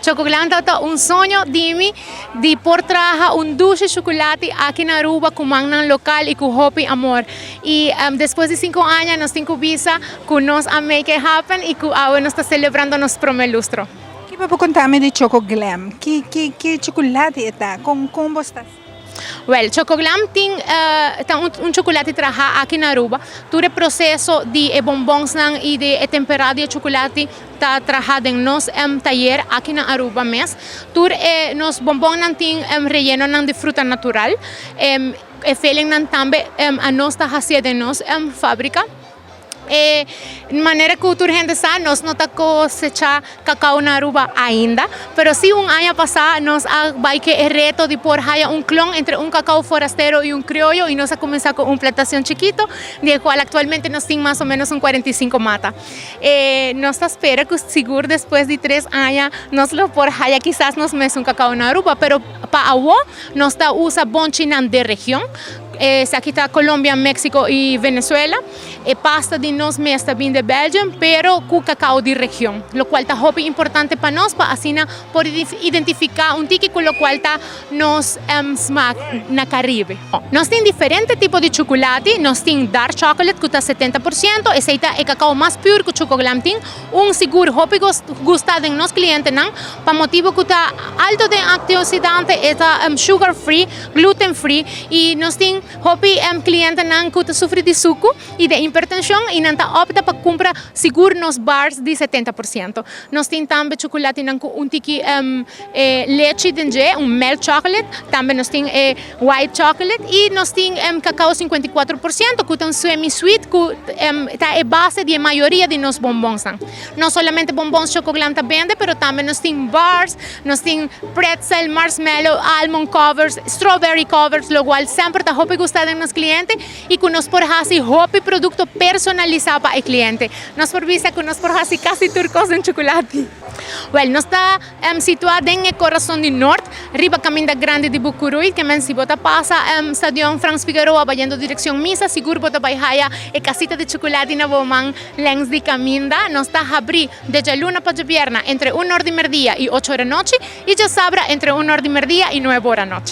Choco Glam ta un soño di mi di por traha un dushi chocolate aki na Aruba cu mannan local y cu hopi amor. Y despues di 5 aña nos tin cu bisa cu nos a make it happen y cu awe nos ta celebrando nos prome lustro. Kico bo por conta mi di Choco Glam? Ki chocolate e ta? Con bo ta? Well, Choco Glam tin un chocolate traha aki na Aruba. Tur e proceso di e bonbons nan y di e temperado di chocolate ta traha den nos taller aki na Aruba mes. Tur e nos bonbon nan tin relleno nan di fruta natural. E filling nan tambe anos ta haci den nos fabrica. E manera cu tur hende sa, nos no ta cosecha cacao na Aruba ainda, pero si un aña pasa nos a bay cu e reto di por haya un clon entre un cacao forastero y un crioyo y nos a cuminsa cu un plantacion chikito, di cual actualmente nos tin mas o menos un 45 mata. Nos ta spera cu sigur despues di 3 aña nos lo por haya kisas nos mes un cacao na Aruba, pero pa awo nos ta usa bonchinan di region. Aki ta Colombia, Mexico y Venezuela. E pasta di nos mes ta bin di Belgium, pero cu cacao di region, lo cual ta hopi importante pa nos, pa asina por identifica un tiki cu lo cual ta nos smaak na Caribe. Nos tin diferente tipo di chocolate, nos tin dark chocolate cu ta 70%, esey ta e cacao mas puro cu Choco Glam tin, un sigur hopi gusta di nos clientenan, pa motibo cu ta halto di antioxidante, ta sugar free, gluten free y nos tin hopi clientenan cu ta sufri di suco y di hipertension y nan ta opta pa cumpra sigur nos bars di 70%. Nos tin tambe chocolate nan cu un tiki lechi den dje, un milk chocolate, tambe nos tin white chocolate y nos tin cacao 54% cu ta un semi sweet cu ta e base di mayoria di nos bonbons. No solamente bonbons Choco Glam ta bende, pero tambe nos tin bars, nos tin pretzel, marshmallow, almond covers, strawberry covers, lo cual semper ta hopi gusta di nos cliente y cu nos por haci hopi producto personalisa pa e cliente. Nos por bisa cu nos por haci casi tur cos den chocolate. Well, nos ta situa den corazon di Noord, riba caminda grandi di Bucuruy, kiermen si bo ta pasa Stadion Frans Figueroa bayendo direccion misa, sigur bo ta bay haya e casita di chocolate na bo man langs di caminda. Nos ta habri di dialuna pa diabierna entre 1 or di merdia y 8 or di anochi y diasabra entre 1 or di merdia y 9 or di anochi.